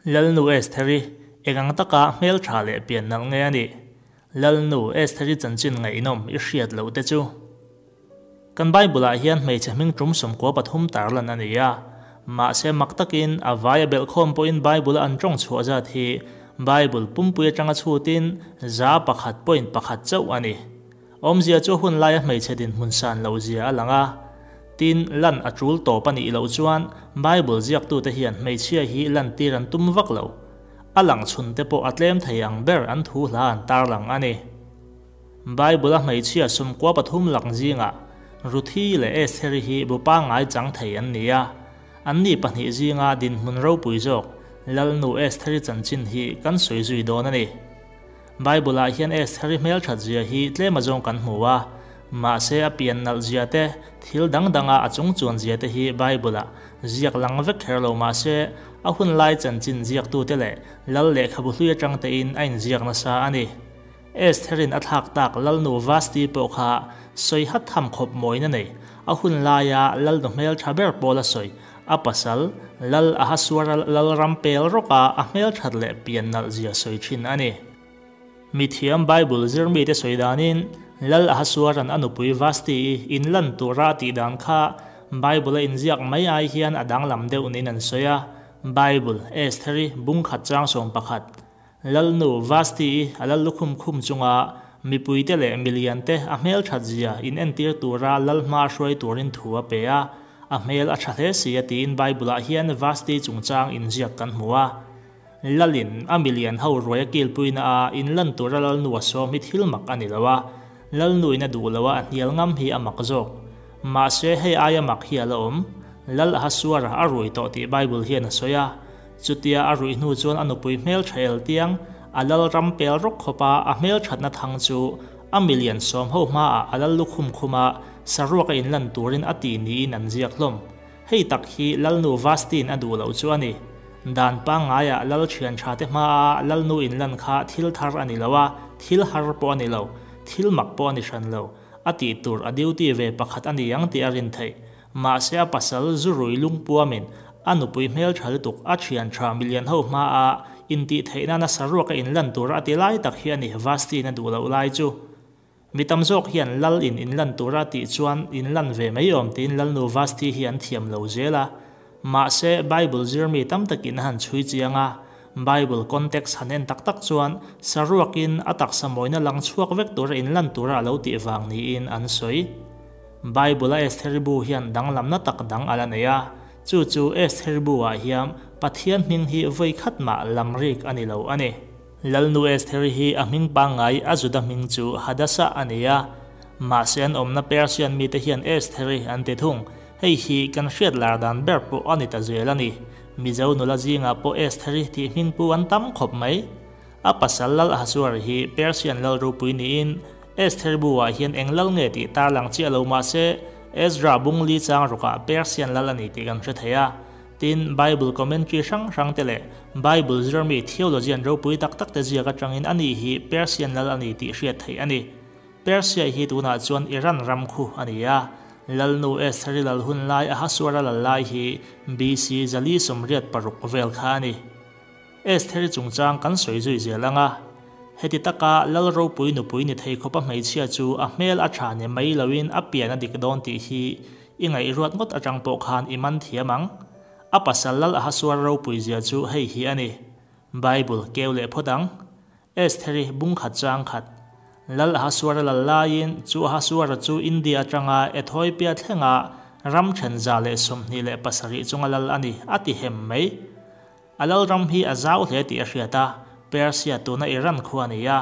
Lalnu Estheri, eng ang taka hmeltha leh pian nalh nge a nih? Lalnu Estheri chanchin ngaihnawm i hriat loh te chu. Kan Bible-ah hian hmeichhe hming tum 13 tarlan a ni a. Mahse mak takin a vaia belhkhawm pawhin Bible-a an tawng chhuah zat hi Bible pumpui atanga chhutin 101.1 chauh a ni. Awmzia chu hun laia hmeichhe dinhmun san loh zia a lang a. Tin, lan a tul tawp a nih loh chuan Bible ziaktute hian hmeichhia hi lan tir an tum vak lo. A lang chhun te pawh a tlem thei ang ber an thu hla an tarlang a ni. Bible-a hmeichhia 13 lang zingah Ruthi leh Estheri hi bu pangngai chang thei an ni a. An ni pahnih zinga dinhmun ropui zawk Lalnu Estheri chanchin hi kan sawi zui dawn a ni. Bible-ah hian Estheri hmelthat zia hi tlem azawng kan hmu a, mahse a pian nalh zia te, thil dang danga a chung chuan zia te hi Bible-ah ziak lang vek kher lo mahse a hun lai chanchin ziaktute leh lal lehkhabu hlui atang tein a inziak nasa a ni. Estherin a thlak tak Lalnu Vasti pawh kha sawi hat tham khawp mawina nei, a hun laia Lalnu hmeltha ber pawl a sawi, a pasal Lal Ahasuera Lalram pel rawka a hmelthat leh pian nalh zia sawi thin a ni. Mithiam Bible zirmi te sawi danin Lal Ahasueran a nupui Vasti i inlan tura a tih dan kha Bible a inziak mai ai hian a danglam deuh niin an sawi a, Bible, Estheri, bung khat chang 11. Lalnu Vasti i a lal lukhum khum chunga mipuite leh milian te a hmelthat zia in entir tura lal hma hruai turin thu a pe a, a hmel a tha hle si a tiin Bible-ah hian Vasti chungchang inziak kan hmu a. Lalin a milian ho ruai a kilpuina a inlan tura lalnu a sawm hi thil mak a ni lo a, lalnu in a duh lo a a hnial ngam hi a mak zawk. Mahse hei aia mak hi a la awm, Lal Ahasuera a rui tawh tih Bible hian a sawi a. Chutia a ruih hnu chuan a nupui hmeltha el tiang, a lal ram pel rawk khawpa a hmelthatna thang chu a milian sawm ho hmaah a lal lukhum khuma saruak a inlan turin a ti niin an ziak hlawm. Hei tak hi Lalnu Vastin a duh loh chu a ni. Dan pangngaiah lal thian tha te hmaa lalnu inlan kha thil thar a ni lo a, thil har pawh a ni lo, thil mak pawh a ni hran lo. A tih tur a duty ve pakhat a ni ang tih a rin theih. Mahse a pasal zu rui lungpuamin a nupui hmeltha lutuk a thian tha milian ho hmaa intih theihna nasa saruak a inlan tur a ti lai tak hi a ni Vastin a duh loh lai chu. Mi tam zawk hian lal in inlan tura tih chuan inlan ve mai awm tiin lalnu Vasti hi an thiam lo zel a. Mahse Bible zirmi tam takin a han chhui chiang a, Bible context han en tak tak chuan saruakin a taksa mawina lang chhuak vek tura inlan tura a lo tih vang niin an sawi. Bible a Estheri bu hian danglamna tak dang a la nei a, chu chu Estheri bu-ah hian Pathian hming hi vawi khat mah lamrik a ni lo a ni. Lalnu Estheri hi a hming pangngai a Juda hming chu Hadassah a ni a, mahse an awmna Persian mite hian Estheri an ti thung. Hei hi kan hriat lar dan ber pawh a ni ta zel a ni. Mizo nula zingah pawh Estheri tih hming pu an tam khawp mai. A pasal Lal Ahasuer hi Persian lal ropui niin Esther bu-ah hian eng lal nge tih tarlang chiah lo mahse Ezra bung li chang rawkah Persian lal a ni tih kan hre thei a. Tin, Bible commentary hrang hrang te leh Bible zirmi theologian ropui tak tak te ziak atangin a ni hi Persian lal a ni tih hriat theih a ni. Persia hi tunah chuan Iran ram khu a ni a. Lalnu Estheri lal hun lai Ahasuera lal lai hi BC 486 vel kha a ni. Estheri chungchang kan sawi zui zel ang a. Heti taka lal ropui nupui ni thei khawpa hmeichhia chu a hmel a tha ni mai loin a pian a dik dawn tih hi i ngaihruat ngawt atang pawh khan i man thiam ang. A pasal Lal Ahasuer ropui zia chu hei hi a ni. Bible keu leh phawt ang. Estheri bung khat chang khat. Lal Ahasuera lal laiin chu Ahasuera chu India atanga Ethiopia thlenga ram then 127 chunga lal a ni a ti hem mai. A lal ram hi a zau hle tih a hriat a, Persia tuna Iran khu a ni a,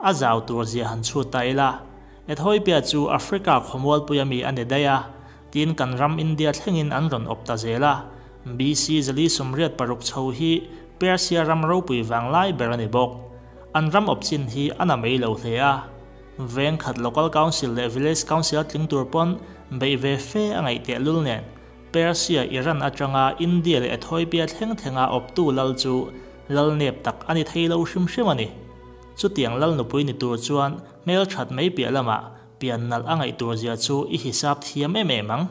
a zau tur zia han chhut ta ila. Ethiopia chu Africa khawmualpui ami a ni daih a, tin kan ram India thlengin an rawn awp ta zel a. BC 486 chho hi Persia ram ropui vang lai ber a ni bawk. An ram awp chin hi a na mai lo hle a. Veng khat local council leh village council tling tur pawn beih ve fe a ngaih teh lul nen. Persia Iran atanga India leh Ethiopia thleng thlenga awptu lal chu lal nep tak a ni thei lo hrim hrim a ni. Chutiang lal nupui ni tur chuan hmelthat mai piah lamah pian nalh a ngaih tur zia chu i hisap thiam em em ang.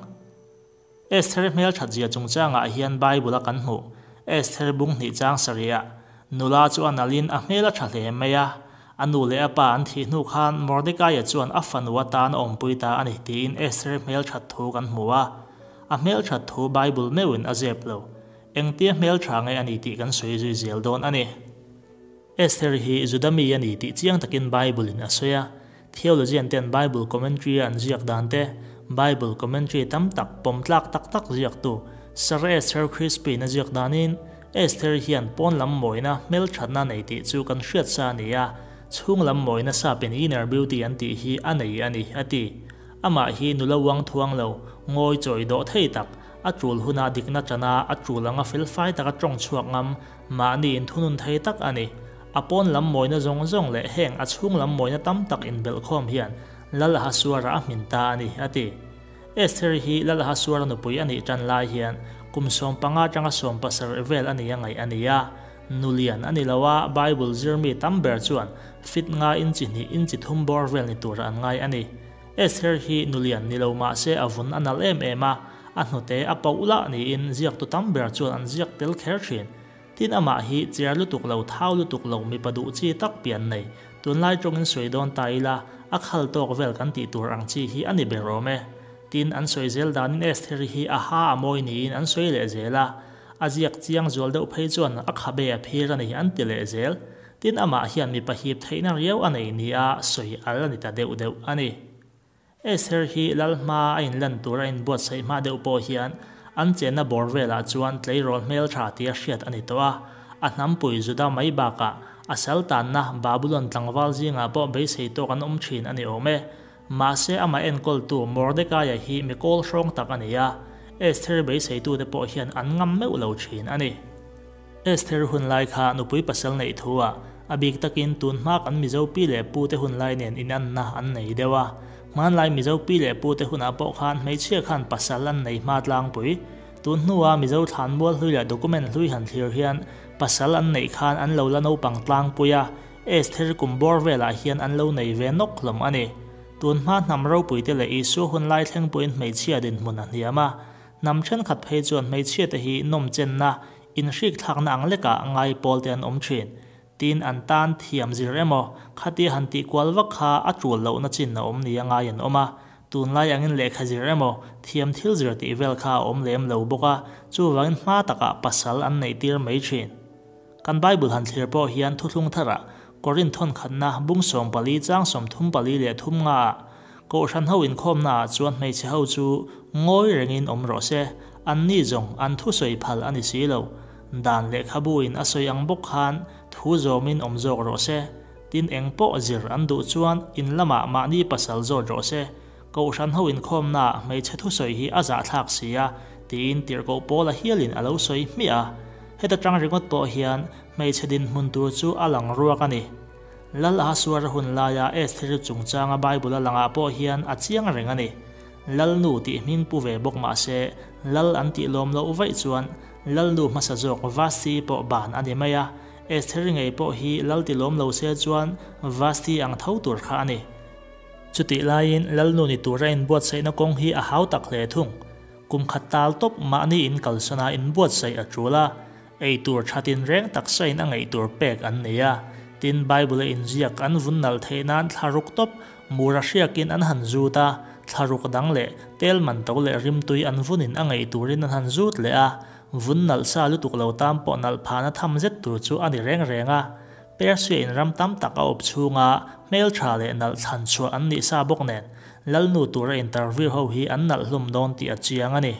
Estheri hmelthat zia chungchangah hian Bible a kan hmu. Esther bung hnih chang sarihah, Nula chu a nalhin a hmel a tha hle mai a, a nu leh a pa an thih hnu khan Mordekaia chuan a fanu atan a awmpui ta a ni tiin Esther hmel that thu kan hmu a. A hmel that thu Bible meuhin a zep lo. Engtia hmel tha nge a ni tih kan sawi zui zel dawn a ni. Esther hi Juda mi a ni tih chiang takin Bible in a sawi a. Theologian ten Bible commentary a an ziak dan te, Bible commentary tam tak pawm tlak tak tak ziaktu Sir Esther Crispin a ziak danin Esther hian pawn lam mawina hmelthatna nei tih chu kan hriat sa a ni a, chhung lam mawina sapin inner beauty an tih hi a nei a ni, a ti. Amah hi nula uang thuang lo, ngawi chawi dawh thei tak, a tul huna dikna tana a tul anga felfai taka tawng chhuak ngam, mahni inthunun thei tak a ni. A pawn lam mawina zawng zawng leh heng a chhung lam mawina tam tak inbelhkhawm hian Lal Ahasuara a hmin ta a ni, a ti. Esther hi Lal Ahasuara nupui a nih tan lai hian kum 15 atanga 17 vel a nia ngaih a ni a. Nu lian a ni lo a, Bible zir mi tam ber chuan fit nga inchi hnih inchi thum bawr vel ni tura an ngai a ni. Esther hi nu lian ni lo mah se a vun a nalh em em a, a hnute a pauh lah niin ziaktu tam ber chuan an ziak tel kher thin. Tin amah hi cher lutuk lo, thau lutuk lo mipa duh chi tak pian nei. Tunlai tawngin sawi dawn ta ila, a khal tawk vel kan tih tur ang chi hi a ni ber awm e. Tin an sawi zel danin Esther hi a ha a mawi niin an sawi leh zel a. A ziak chiang zual deuh phei chuan a khabe a phir a ni an ti leh zel. Tin amah hian mipa hip theihna riau a nei nia sawi al a ni ta deuh deuh a ni. Esther hi lal hma a inlan tur a inbuatsaih hma deuh pawh hian an chenna bawr velah chuan tleirawl hmeltha tia hriat a ni tawh a. A hnampui Juda mai bakah a sal tanna Babulon tlangval zingah pawh beisei tawk an awm thin a ni awm e. Mahse amah enkawltu Mordekaia hi mi kawl hrawng tak a ni a, Esther beiseitute pawh hian an ngam meuh lo thin a ni. Esther hun lai kha nupui pasal neih thu ah a bik takin tun hma kan Mizo pi leh pu te hun lai nen inanna an nei deuh a. Hmanlai Mizo pi leh pu te hunah pawh khan hmeichhia khan pasal an nei hma tlangpui. Tun hnua Mizo thlanmual hlui leh document hlui han thlir hian pasal an neih khan an lo la naupang tlangpui a, Esther kum bawr velah hian an lo nei ve nawk hlawm a ni. Tun hma hnam ropui te leh Isua hun lai thleng pawhin hmeichhia dinhmun a hniam a. Hnam thenkhat phei chuan hmeichhia te hi nawmchenna Inhrikthlakna ang lekah ngai pawl te an awm thin. Tin, an tan thiam zir emaw, khatia han tih kual vak kha a tul lohna chin a awm nia ngai an awm a. Tunlai angin lehkha zir emaw, thiam thil zir tih vel kha a awm lem lo bawk a, chuvangin hma takah pasal an neih tir mai thin. Kan Bible han thlir pawh hian thuthlung tharah Korinth thawnkhatna bung 14 chang 34 le 30 ah Kohhran ho inkhawmnaah chuan hmeichhe ho chu ngawi rengin awm rawh se, anni zawng an thusawi phal a ni si lo. Dan lehkhabu in a sawi ang bawk khan thu zawmin awm zawk rawh se. Tin eng pawh zir an duh chuan in lamah mahni pasal zawt rawh se. Kohhran ho inkhawmnaah hmeichhe thusawi hi a zahthlak si a, tiin tirhkoh Paula hialin a lo sawi hmiah a. Heta tang ringawt pawh hian hmeichhe dinhmun tur chu a lang ruak a ni. Lal Ahasuera hun laia Esther chungchanga Bible a langah pawh hian a chiang reng a ni. Lalnu tih hming pu ve bawk mah se, Lal an tih lawm loh vaih chuan Lalnu hmasa zawk Vasti pawh ban a ni mai a, Esther ngei pawh hi Lal ti lawm lo se chuan Vasti ang tho tur kha a ni. Chutih laiin Lalnu ni tura inbuatsaihna kawng hi a hau tak hle thung. Kum khat tal tawp mahni in kalsana inbuatsaih a tul a, Ei tur tha tinreng taksain a ngeih tur pek an nei a, tin Bible-a inziak an vun nalh theih nan thlaruk tawp mura hriakin an han zut a, thlaruk dang leh tel man to leh rimtui an vunin a ngeih turin an han zut leh a, vun nalh sa lutuk lo tan pawh nalh phahna tham zet tur chu a ni reng reng a. Persia in ram tam tak a awp chhunga hmeltha leh nalh thlan chhuah an nih sa bawk nen Lalnu tura interview ho hi an nalh hlum dawn tih a chiang a ni.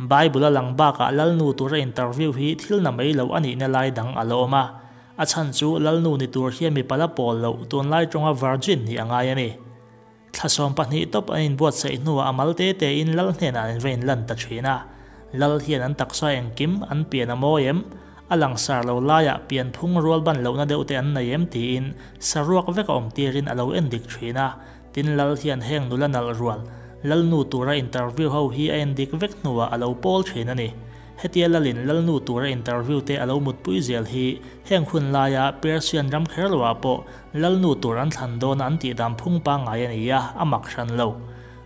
Bible a lang bakah Lalnu tura interview hi thil na mai lo a nihna lai dang a la awm a. A chhan chu Lalnu ni tur hian mipa la pawl loh tunlai tawnga virgin nih a ngai a ni. Thla 12 tawp an inbuatsaih hnuah a mal te tein Lal hnenah an va inlan ta thin a. Lal hian an taksa engkim an pian a mawi em? A langsar lo laiah pianphung rual ban lohna deuh te an nei em tiin saruak vek a awm tirin a lo endik thin a. Tin Lal hian heng nula nalh rual, Lalnu tura interview ho hi a endik vek hnuah a lo pawl thin a ni. Hetia Lalin Lalnu tura interview te a lo mutpui zel hi heng hun laia Persian ram kher loah pawh Lalnu tur an thlan dawna an tihdan phung pangngai a ni a, a mak hran lo.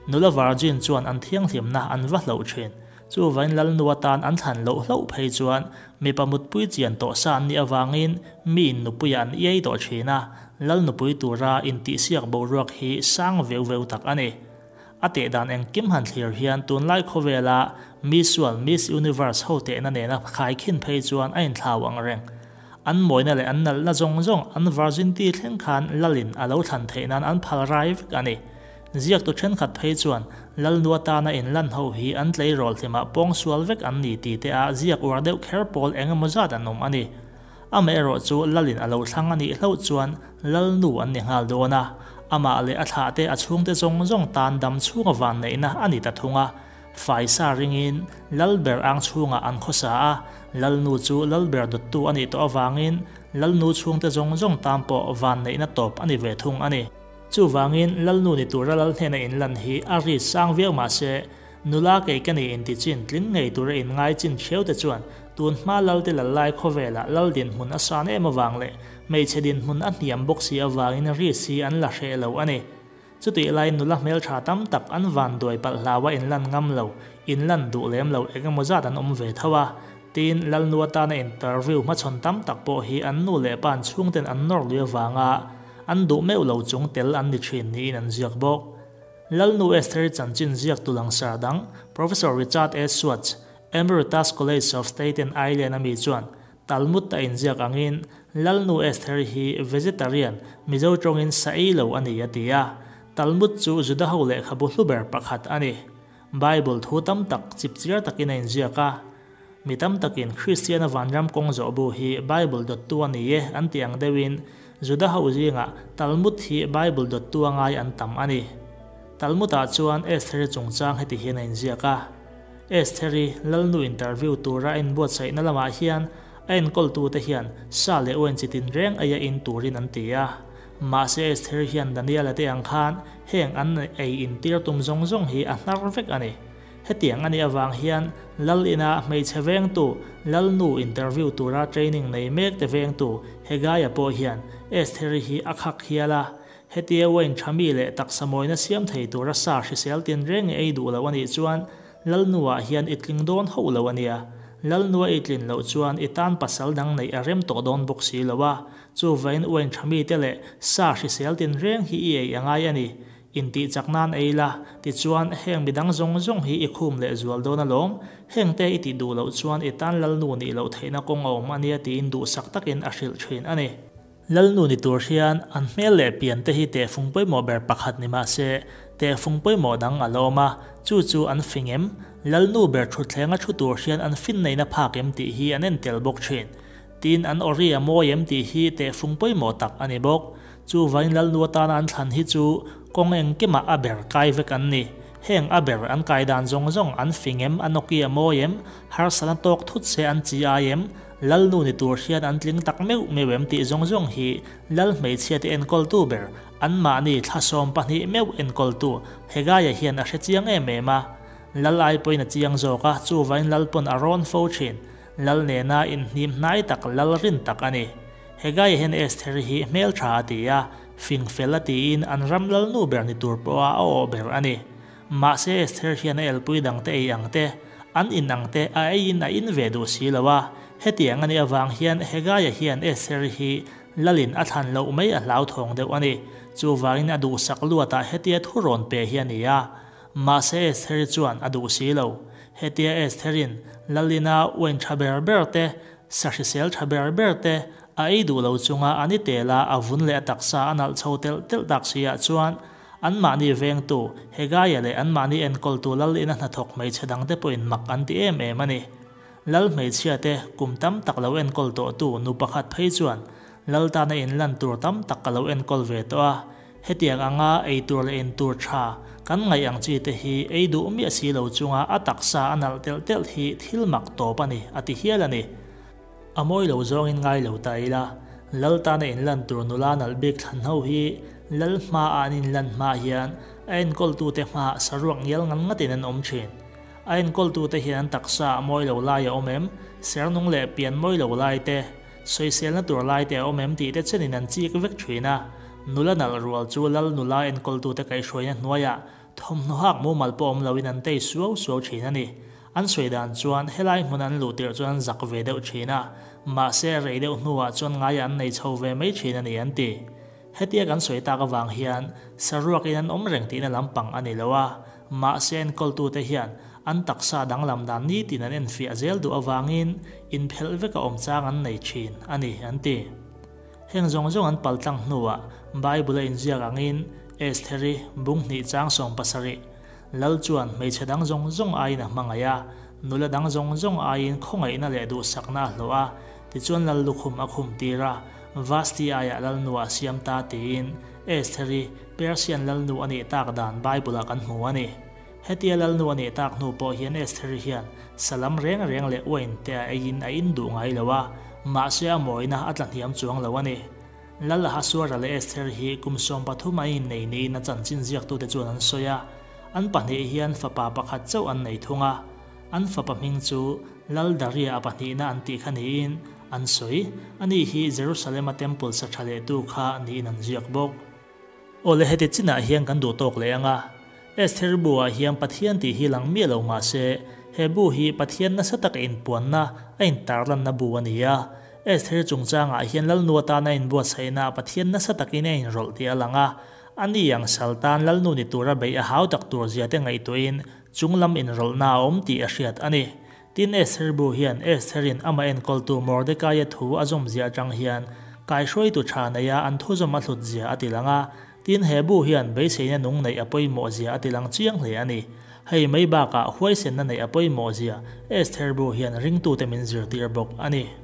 Nula virgin chuan an thianghlimna an va hloh thin. Chuvain Lalnu atan an thlan loh hlauh phei chuan mipa mutpui chian tawh sa an nih avangin miin nupuiah an iai tawh thin a, Lal nupui tura intihsiak boruak hi sang veu veu tak a ni. A teh dan engkim han thlir hian tunlai khawvela Miss World, Miss Universe ho tehna nena khaikhin phei chuan a inthlau ang reng. An mawina leh an nalhna zawng zawng an virginity thleng khan Lalin a lo thlan theih nan an phal rai vek a ni. Ziaktu thenkhat phei chuan Lalnu atana inlan ho hi an tleirawl hlimah pawngsual vek an ni ti te a ziak uar deuh kher pawl eng emaw zat an awm a ni. Amaherawh chu Lalin a lo thlang a nih hlauh chuan Lalnu an ni nghal dawn a, amah leh a thlahte a chhungte zawng zawng tan dam chhunga vanneihna a ni ta thung a. Faisa ringin Lalber ang chhungah an khawsa a, Lalnu chu Lalber dawttu a nih tawh avangin Lalnu chhungte zawng zawng tan pawh vanneihna tawp a ni ve thung a ni. Chuvangin Lalnu ni tura Lal hnena inlan hi a ri sang viau mahse, nula kei ka ni inti chin tling ngei tura inngai chin ṭhiau te chuan tun hma Lalte lal lai khawvelah Lal dinhmun a san em avang leh hmeichhe dinhmun a hniam bawk si avangin risk hi an la hreh lo a ni. Chutih laiin nula hmeltha tam tak an van duai palh hlaua inlan ngam lo, inlan duh lem lo eng emaw zat an awm ve tho a. Tin, Lalnu atana interview hmachhawn tam tak pawh hi an nu leh pa an chhungten an nawr lui avanga an duh meuh lo chung tel an ni thin niin an ziak bawk. Lalnu Estheri chanchin ziaktu langsar dang Professor Richard A. Swartz, Emeritus College of Staten Island a mi chuan Talmud a inziak angin Lalnu Esther hi vegetarian, Mizo tawngin sa ei lo a ni a ti a. Talmud chu Juda ho lehkhabu hlu ber pakhat a ni. Bible thu tam tak chipchiar takin a inziak a. Mi tam takin Kristiana vanram kawng zawh bu hi Bible dawttu a ni e an ti ang deuhin Juda ho zingah Talmud hi Bible dawttu a ngai an tam a ni. Talmud-ah chuan Esther-i chungchang heti hian a inziak a. Estheri Lalnu interview tura a inbuatsaihna lamah hian a enkawltute hian sa leh uain chi tinreng eia in turin an ti a. Mahse Estheri hian Daniela te ang khan heng an ei intir tum zawng zawng hi a hnar vek a ni. Hetiang a nih avang hian Lal ina hmeichhe vengtu Lalnu interview tura training nei mek te vengtu Hegaia pawh hian Estheri hi a khak hial a. Hetia wine tha mi leh taksa mawina siam thei tura sa hrisel tinreng i ei duh lo a nih chuan Lalnuah hian i tling dawn hauh lo a nia. Lalnua i tlin loh chuan i tan pasal dang neih a rem tawh dawn bawk si lo a, chuvain wine tha mite leh sa hrisel tinreng hi i ei a ngai a ni. Intih chak nan ei la, tichuan heng midang zawng zawng hi i khum leh zual dawn alawm. Hengte i tih duh loh chuan i tan Lalnu nih loh theihna kawng a awm a nia tiin duhsak takin a hrilh thin a ni. Lalnu ni tur hian an hmel leh pian te hi tehfung pawimawh ber pakhat ni mah se, tehfung pawimawh dang a la awm a, chu chu an fing em? Lalnu ber thutthleng a thu tur hian an fin neihna phak em tih hi an en tel bawk thin. Tin, an awri a mawi em tih hi tehfung pawimawh tak a ni bawk. Chuvain Lalnu atana an thlan hi chu kawng engkimah a ber kai vek an ni. Heng a ber an kai dan zawng zawng an fing em, an awki a mawi em, harsatna tawk thut se an chi ai em, Lalnu ni tur hian an tling tak meuh meuh em tih zawng zawng hi Lal hmeichhiate enkawltu ber, anmahni thla 12 meuh enkawltu Hegaia hian a hre chiang em em a. Lal ai pawhin a chiang zawk a, chuvain Lal pawn a rawn fo thin. Lal nena inhnim hnai tak Lal rin tak a ni. Hegaia hian Estheri hi hmeltha a ti a, fing fel a tiin an ram Lalnu ber ni tur pawha a awh ber a ni. Mahse Esther hian a elpui dangte ei ang te, an in ang te a eiin a in ve duh si lo a. Hetiang a nih avang hian Hegaia hian Esther hi Lalin a thlan loh mai a hlauthawng deuh a ni. Chuvangin a duhsak luatah hetia thu rawn pe hi a ni a. Mahse Esther chuan a duh si lo. Hetia Estherin Lalina uain tha ber ber te, sa hrisel tha ber ber te a ei duh lo chunga a ni tela a vun leh a taksa a nalh chho telh telh tak si ah chuan Anmahni vengtu, Hegaia leh anmahni enkawltu lal ina hnathawk hmeichhe dangte pawhin mak an ti em em a ni. Lal hmeichhiate kum tam tak lo enkawl tawhtu nu pakhat phei chuan lal tana inlan tur tam tak ka lo enkawl ve tawh a, hetiang anga ei tur leh in tur tha kan ngaih ang chi te hi ei duh miah si lo chunga a taksa a nalh telh telh hi thil mak tawp a ni, a ti hial a ni. A mawi lo zawngin ngai lo ta ila, Lal tana inlan tur nula nalh bik thlan ho hi Lal hmaah an inlan hma hian a enkawltute hmaah saruak ngial ngan ngatin an awm thin. A enkawltute hian an taksa a mawi lo lai a awm em, sernung leh pian mawi lo lai te, sawiselna tur lai te a awm em tih te chenin an chik vek thin a. Nula nalh rual chu Lal nula enkawltute kaihhruaina hnuaiah thawmhnaw hak mumal pawh awm loin an tei suau suau thin a ni. An sawi dan chuan helai hmun an luh tirh chuan an zak ve deuh thin a, mahse rei deuh hnuah chuan ngaia an nei chho ve mai thin a ni an ti. Hetia kan sawi tak avang hian saruakin an awm reng tihna lampang a ni lo a, mahse enkawltute hian an taksa danglam dan nitin an enfiah zel duh avangin inphelh veka awm chang an nei thin a ni an ti. Heng zawng zawng an paltlang hnuah Bible a inziak angin Estheri bung hnih chang 70 Lal chuan hmeichhe dang zawng zawng aiin a hmangaih a, nula dang zawng zawng aiin khawngaihna leh duhsakna a hlawh a, tichuan lal lukhum a khum tir a, Vasti aiah lalnu a siam ta tiin Estheri, Persian lalnu a nih tak dan Bible-ah kan hmu a ni. Hetia lalnu a nih tak hnu pawh hian Estheri hian salam reng reng leh uain te a eiin a in duh ngai lo a, mahse a mawina a tlahniam chuang lo a ni. Lal Ahasuera leh Esther hi kum 13 an innei niin a chanchin ziaktute chuan an sawi a, an pahnih hian fapa pakhat chauh an nei thung a. An fapa hming chu Lal Daria a pahnihna an tih kha niin an sawi. Ani hi Jerusalem-a temple sa tha lehtu kha niin an ziak bawk. Awle heti chinah hian kan duh tawk leh ang a. Esther bu-ah hian Pathian tih hi lang miah lo mah se, he bu hi Pathian nasa taka inpuanna, a intarlanna bu a ni a. Esther chungchangah hian Lalnu atana inbuatsaihna Pathian nasa takin a inrawlh tih a lang a. Ani ang sal tan Lalnu ni tura beih a hau tak tur zia te ngaihtuahin chunglam inrawlhna a awm tih a hriat a ni. Tin Esther bu hian Esther-in amah enkawltu Mordekaia thu a zawm zia atang hian kaihruaitu tha neia an thuzawm a hlut zia a ti lang a. Tin he bu hian beiseina nung neih a pawimawh zia a ti lang chiang hle a ni. Hei mai bakah huaisenna neih a pawimawh zia Esther bu hian ringtute min zirtir bawk a ni.